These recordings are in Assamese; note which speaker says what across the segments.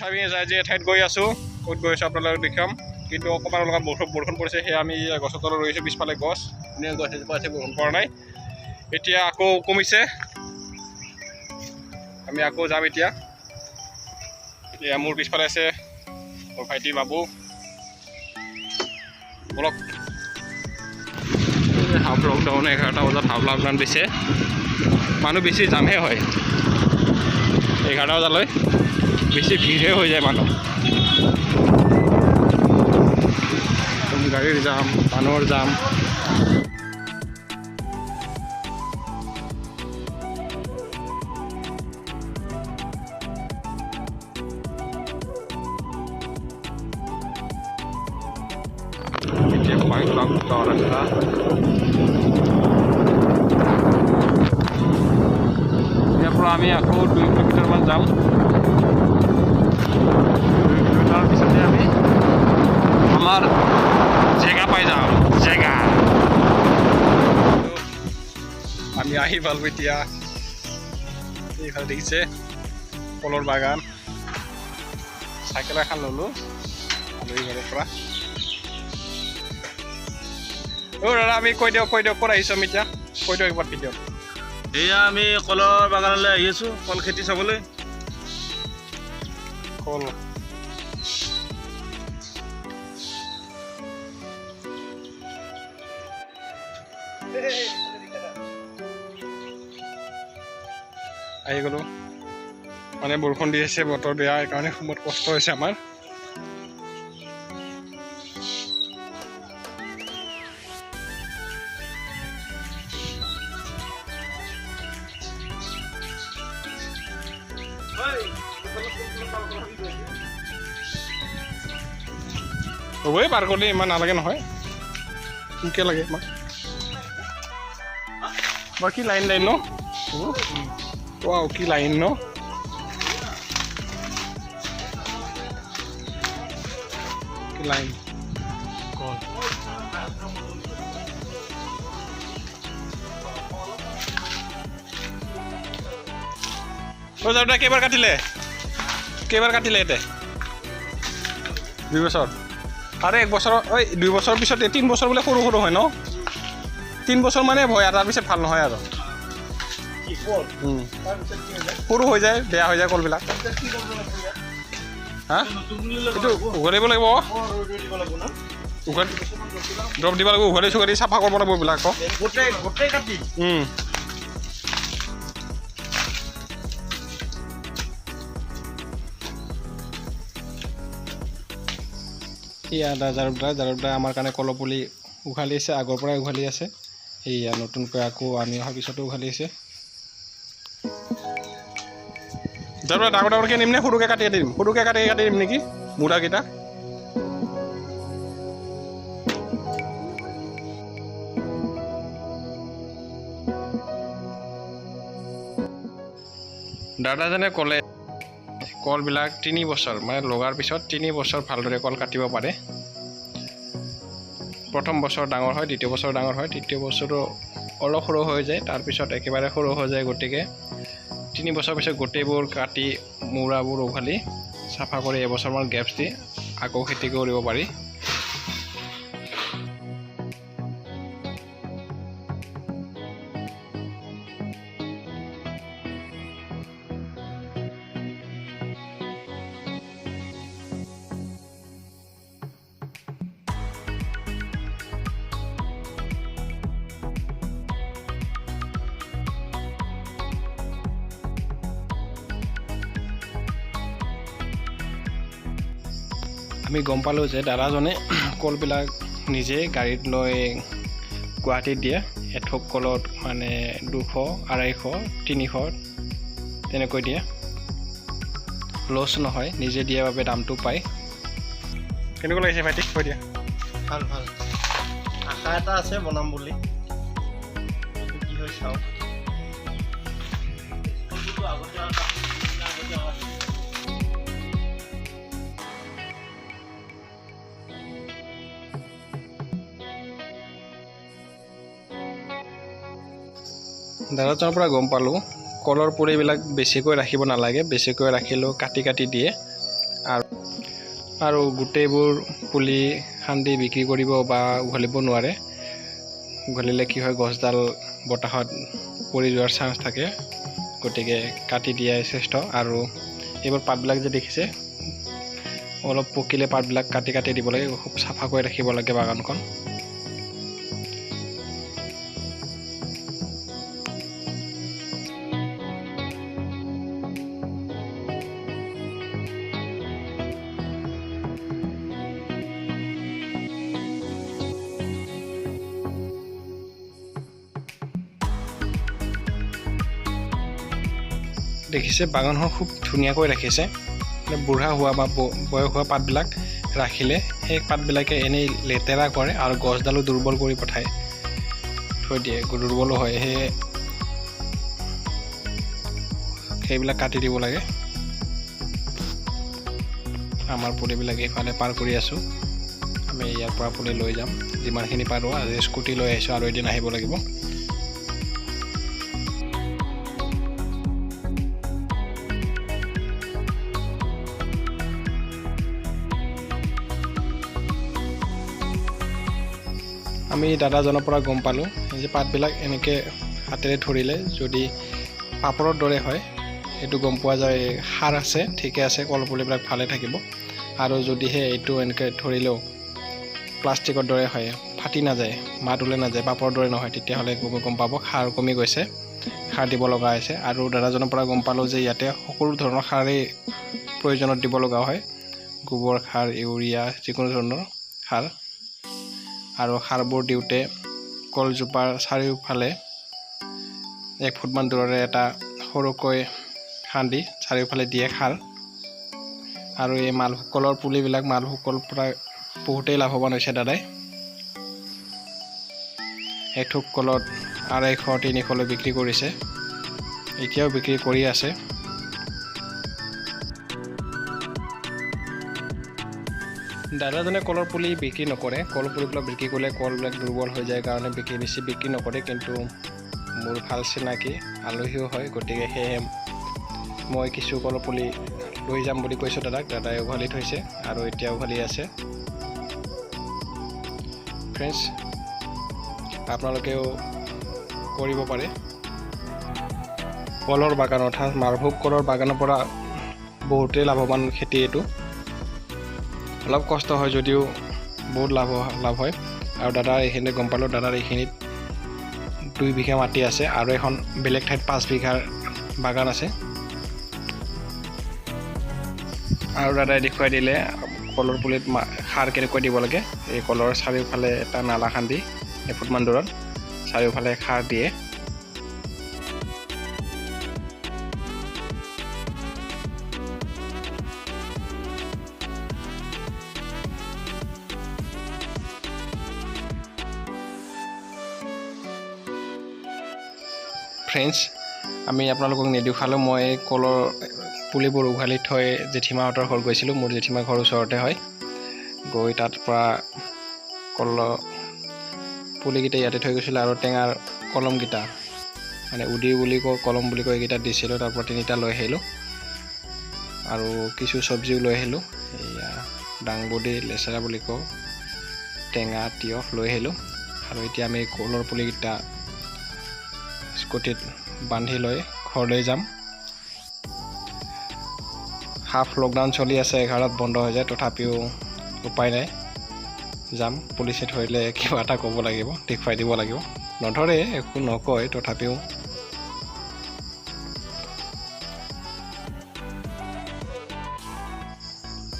Speaker 1: আমি আজি এঠাইত গৈ আছোঁ। ক'ত গৈ আছোঁ আপোনালোকক দেখাম, কিন্তু অকণমান অলপ বৰষুণ পৰিছে, সেয়া আমি গছৰ তলত ৰৈছোঁ। পিছফালে গছ, ধুনীয়া গছ এজোপা আছে, বৰষুণ পৰা নাই। এতিয়া আকৌ কমিছে, আমি আকৌ যাম এতিয়া। এয়া মোৰ পিছফালে আছে মোৰ ভাইটি বাবু। বলক। হাফ লকডাউন, 11টা বজাত হাফ লকডাউন দিছে, মানুহ বেছি জামহে হয়। 11টা বজালৈ বেছি ভিৰহে হৈ যায় মানুহ, গাড়ীৰ জাম, মানুহৰ জাম। এতিয়া সোমাই যোৱা ৰাস্তা। ইয়াৰ পৰা আমি আকৌ 2 কিলোমিটাৰমান যাম। 2 কিলোমিটাৰৰ পিছতে আমি আমাৰ জেগা পাই যাম, জেগা। আমি আহি পালোঁ এতিয়া। এইফালে দেখিছে কলৰ বাগান। চাইকেল এখন ল'লোঁ আলহী ঘৰৰ পৰা। অ' দাদা, আমি কৈ দিয়ক, কৈ দিয়ক, ক'ত আহিছোঁ আমি এতিয়া, কৈ দিয়ক একবাৰ ভিডিঅ'ত।
Speaker 2: এয়া আমি কলৰ বাগানলৈ আহি আছোঁ, কল খেতি চাবলৈ।
Speaker 1: কল আহি গ'লোঁ। মানে বৰষুণ দি আছে, বতৰ বেয়া, সেইকাৰণে সোমোৱাত কষ্ট হৈছে আমাৰ। হ'বই, পাৰ কৰিলে ইমান নালাগে নহয়, কিয় লাগে ইমান? বাকী লাইন লাইন ন, ৱাও কি লাইন ন। কি লাইন কল। অ' দাদা, কেইবাৰ কাটিলে? কেইবাৰ কাটিলে ইয়াতে? 2 বছৰ। আৰু 1 বছৰ, ঐ 2 বছৰৰ পিছত 3 বছৰ বোলে সৰু সৰু হয় ন? 3 বছৰ মানে ভয়, আৰু তাৰপিছত ভাল নহয় আৰু। সৰু হৈ যায়, বেয়া হৈ যায় কলবিলাক। হা, এইটো উঘালিব লাগিব, উঘালি দৰৱ দিব লাগিব, উঘালি চুঘালি চাফা কৰিব লাগিব এইবিলাক আকৌ। এয়া জাৰুদা, জাৰুদা আমাৰ কাৰণে কলপুলি উঘালি আছে, আগৰ পৰাই উঘালি আছে। এয়া নতুনকৈ আকৌ আমি অহাৰ পিছতো উঘালি আছে। জাৰুদা ডাঙৰ ডাঙৰকৈ নিম নে সৰুকৈ কাটি কাটি দিম? সৰুকৈ কাটি কাটি দিম নেকি মূৰাকেইটা? দাদাজনে ক'লে কলবিলাক 3 বছৰ মানে লগাৰ পিছত 3 বছৰ ভালদৰে কল কাটিব পাৰে। প্ৰথম বছৰ ডাঙৰ হয়, দ্বিতীয় বছৰ ডাঙৰ হয়, তৃতীয় বছৰো অলপ সৰু হৈ যায়, তাৰপিছত একেবাৰে সৰু হৈ যায়। গতিকে 3 বছৰ পিছত গোটেইবোৰ কাটি মূৰাবোৰ উঘালি চাফা কৰি এবছৰমান গেপছ দি আকৌ খেতি কৰিব পাৰি। আমি গম পালোঁ যে দাদাজনে কলবিলাক নিজে গাড়ীত লৈ গুৱাহাটীত দিয়ে। এথোক কলত মানে 200, 250, 300 তেনেকৈ দিয়ে, লছ নহয়, নিজে দিয়াৰ বাবে দামটো পায়। কেনেকুৱা লাগিছে ভাইটি, কৈ দিয়া।
Speaker 3: ভাল ভাল, আশা এটা আছে বনাম বুলি, কি হয় চাওঁ।
Speaker 1: দাদাজনৰ পৰা গম পালোঁ কলৰ পুলিবিলাক বেছিকৈ ৰাখিব নালাগে, বেছিকৈ ৰাখিলেও কাটি কাটি দিয়ে আৰু গোটেইবোৰ পুলি খান্দি বিক্ৰী কৰিব বা উঘালিব নোৱাৰে। উঘালিলে কি হয়, গছডাল বতাহত পৰি যোৱাৰ চান্স থাকে, গতিকে কাটি দিয়াই শ্ৰেষ্ঠ। আৰু এইবোৰ পাতবিলাক যে দেখিছে, অলপ পকিলে পাতবিলাক কাটি কাটি দিব লাগে, খুব চাফা কৰি ৰাখিব লাগে বাগানখন। দেখিছে বাগানখন খুব ধুনীয়াকৈ ৰাখিছে। মানে বুঢ়া হোৱা বা বয়স হোৱা পাতবিলাক ৰাখিলে সেই পাতবিলাকে এনেই লেতেৰা কৰে আৰু গছডালো দুৰ্বল কৰি পঠায়, থৈ দিয়ে, দুৰ্বলো হয়। সেইবিলাক কাটি দিব লাগে। আমাৰ পুলিবিলাক এইফালে পাৰ কৰি আছোঁ আমি, ইয়াৰ পৰা পুলি লৈ যাম যিমানখিনি পাৰোঁ। আজি স্কুটি লৈ আহিছোঁ, আৰু এদিন আহিব লাগিব। আমি দাদাজনৰ পৰা গম পালোঁ যে পাতবিলাক এনেকৈ হাতেৰে ধৰিলে যদি পাপৰৰ দৰে হয়, সেইটো গম পোৱা যায় সাৰ আছে, ঠিকে আছে, কলপুলিবিলাক ভালে থাকিব। আৰু যদিহে এইটো এনেকৈ ধৰিলেও প্লাষ্টিকৰ দৰে হয়, ফাটি নাযায়, মাত ওলাই নাযায়, পাপৰৰ দৰে নহয়, তেতিয়াহ'লে গম পাব সাৰ কমি গৈছে, সাৰ দিব লগা হৈছে। আৰু দাদাজনৰ পৰা গম পালোঁ যে ইয়াতে সকলো ধৰণৰ সাৰেই প্ৰয়োজনত দিব লগা হয়, গোবৰ সাৰ, ইউৰিয়া, যিকোনো ধৰণৰ সাৰ। আৰু সাৰবোৰ দিওঁতে কলজোপাৰ চাৰিওফালে 1 ফুটমান দূৰৰে এটা সৰুকৈ খান্দি চাৰিওফালে দিয়ে সাৰ। আৰু এই মালভোগ পুলিবিলাক, মালভোগ প্ৰায় বহুতেই লাভৱান হৈছে দাদাই। এথোক কলত 250-300লৈ বিক্ৰী কৰিছে, এতিয়াও বিক্ৰী কৰি আছে। দাদাজনে কলৰ পুলি বিক্ৰী নকৰে, কল পুলিবিলাক বিক্ৰী কৰিলে কলবিলাক দুৰ্বল হৈ যায় কাৰণে বেছি বিক্ৰী নকৰে। কিন্তু মোৰ ভাল চিনাকি আলহীও হয়, গতিকে সেয়েহে মই কিছু কলৰ পুলি লৈ যাম বুলি কৈছোঁ দাদাক। দাদাই উঘালি থৈছে আৰু এতিয়া উঘালি আছে। ফ্ৰেণ্ডছ, আপোনালোকেও কৰিব পাৰে কলৰ বাগান, অৰ্থাৎ মালভোগ কলৰ বাগানৰ পৰা বহুতেই লাভৱান খেতি এইটো। অলপ কষ্ট হয় যদিও বহুত লাভ হয়। আৰু দাদাৰ এইখিনিতে গম পালোঁ, দাদাৰ এইখিনিত 2 বিঘা মাটি আছে আৰু এখন বেলেগ ঠাইত 5 বিঘাৰ বাগান আছে। আৰু দাদাই দেখুৱাই দিলে কলৰ পুলিত সাৰ কেনেকৈ দিব লাগে। এই কলৰ চাৰিওফালে এটা নালা খান্দি 1 ফুটমান দূৰত চাৰিওফালে সাৰ দিয়ে। ফ্ৰেণ্ডছ, আমি আপোনালোকক নেদেখালেও মই কলৰ পুলিবোৰ উঘালি থৈ জেঠীমাহঁতৰ ঘৰত গৈছিলোঁ। মোৰ জেঠীমা ঘৰ ওচৰতে হয়। গৈ তাত পৰা কলৰ পুলিকেইটা ইয়াতে থৈ গৈছিলোঁ আৰু টেঙাৰ কলমকেইটা, মানে উদি বুলি কওঁ, কলম বুলি কয়, এইকেইটা দিছিলোঁ। তাৰ পৰা 3টা লৈ আহিলোঁ আৰু কিছু চব্জিও লৈ আহিলোঁ। এয়া দাংবডি, লেচেৰা বুলি কওঁ, টেঙা, তিয়ঁহ লৈ আহিলোঁ। আৰু এতিয়া আমি কলৰ পুলিকেইটা স্কুটিত বান্ধি লৈ ঘৰলৈ যাম। হাফ লকডাউন চলি আছে, 11ত বন্ধ হৈ যায়, তথাপিও উপায় নাই, যাম। পুলিচে ধৰিলে কিবা এটা ক'ব লাগিব, দেখুৱাই দিব লাগিব। নধৰে, একো নকয়, তথাপিও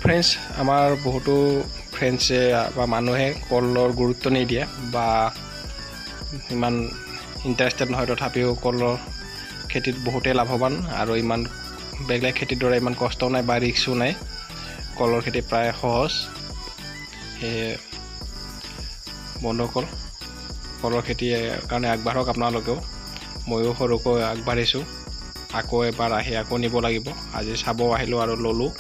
Speaker 1: ফ্ৰেণ্ডছ, আমাৰ বহুতো ফ্ৰেণ্ডছে বা মানুহে কলৰ গুৰুত্ব নিদিয়ে বা ইমান ইণ্টাৰেষ্টেড নহয়, তথাপিও কলৰ খেতিত বহুতেই লাভৱান আৰু ইমান বেলেগ খেতিৰ দৰে ইমান কষ্টও নাই বা ৰিস্কো নাই। কলৰ খেতি প্ৰায় সহজ। সেয়ে বন্ধুসকল, কলৰ খেতিৰ কাৰণে আগবাঢ়ক আপোনালোকেও। ময়ো সৰুকৈ আগবাঢ়িছোঁ, আকৌ এবাৰ আহি আকৌ নিব লাগিব। আজি চাব আহিলোঁ আৰু ল'লোঁ।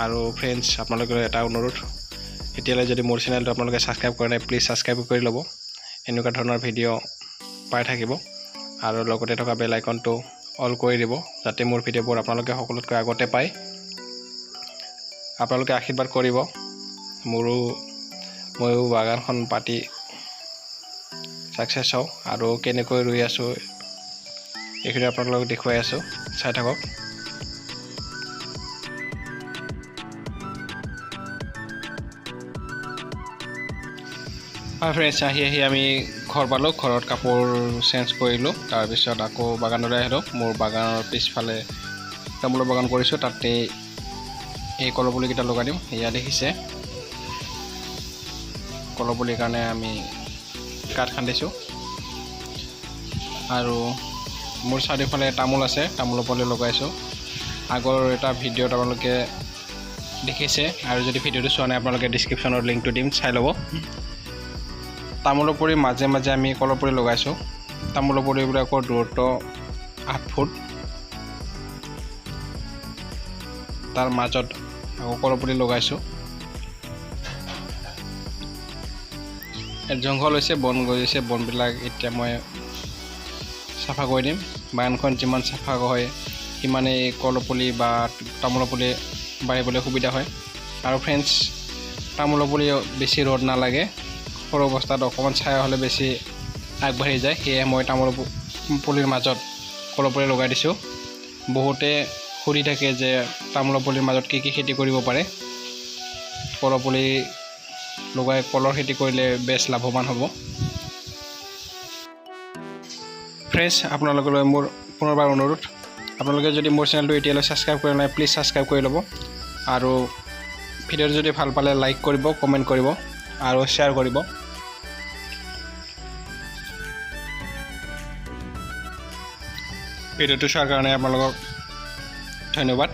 Speaker 1: আৰু ফ্ৰেণ্ডছ, আপোনালোকৰ এটা অনুৰোধ, এতিয়ালৈ যদি মোৰ চেনেলটো আপোনালোকে ছাবস্ক্ৰাইব কৰা নাই, প্লিজ ছাবস্ক্ৰাইব কৰি ল'ব। এনেকুৱা ধৰণৰ ভিডিঅ' পাই থাকিব। আৰু লগতে থকা বেল আইকনটো অল কৰি দিব, যাতে মোৰ ভিডিঅ'বোৰ আপোনালোকে সকলোতকৈ আগতে পায়। আপোনালোকে আশীৰ্বাদ কৰিব, ময়ো বাগানখন পাতি ছাকচেছ হওঁ। আৰু কেনেকৈ ৰুই আছোঁ এইখিনি আপোনালোকক দেখুৱাই আছোঁ, চাই থাকক। হয় ফ্ৰেণ্ডছ, আহি আহি আমি ঘৰ পালোঁ। ঘৰত কাপোৰ চেঞ্জ কৰিলোঁ, তাৰপিছত আকৌ বাগানলৈ আহিলোঁ। মোৰ বাগানৰ পিছফালে তামোলৰ বাগান কৰিছোঁ, তাতে এই কলৰ পুলিকেইটা লগাই দিম। এয়া দেখিছে, কলৰ পুলিৰ কাৰণে আমি গাঁত খান্দিছোঁ। আৰু মোৰ চাৰিওফালে তামোল আছে, তামোলৰ পুলি লগাইছোঁ। আগৰ এটা ভিডিঅ'ত আপোনালোকে দেখিছে, আৰু যদি ভিডিঅ'টো চোৱা নাই আপোনালোকে ডিছক্ৰিপশ্যনৰ লিংকটো দিম, চাই ল'ব। তামোলৰ পুলি মাজে মাজে আমি কলৰ পুলি লগাইছোঁ। তামোলৰ পুলিবিলাকৰ দূৰত্ব 8 ফুট, তাৰ মাজত আকৌ কলৰ পুলি লগাইছোঁ। জংঘল হৈছে, বন গজিছে, বনবিলাক এতিয়া মই চাফা কৰি দিম। বাগানখন যিমান চাফা হয় সিমানেই কলৰ পুলি বা তামোলৰ পুলি বাঢ়িবলৈ সুবিধা হয়। আৰু ফ্ৰেণ্ডছ, তামোলৰ পুলি বেছি ৰ'দ নালাগে, সৰু অৱস্থাত অকণমান ছায়া হ'লে বেছি আগবাঢ়ি যায়। সেয়ে মই তামোলৰ পুলিৰ মাজত কলৰ পুলি লগাই দিছোঁ। বহুতে সুধি থাকে যে তামোলৰ পুলিৰ মাজত কি কি খেতি কৰিব পাৰে। কলৰ পুলি লগাই কলৰ খেতি কৰিলে বেছ লাভৱান হ'ব। ফ্ৰেণ্ডছ, আপোনালোকলৈ মোৰ পুনৰবাৰ অনুৰোধ, আপোনালোকে যদি মোৰ চেনেলটো এতিয়ালৈ ছাবস্ক্ৰাইব কৰা নাই, প্লিজ ছাবস্ক্ৰাইব কৰি ল'ব। আৰু ভিডিঅ'টো যদি ভাল পালে লাইক কৰিব, কমেণ্ট কৰিব আৰু শ্বেয়াৰ কৰিব। ভিডিঅ'টো চোৱাৰ কাৰণে আপোনালোকক ধন্যবাদ।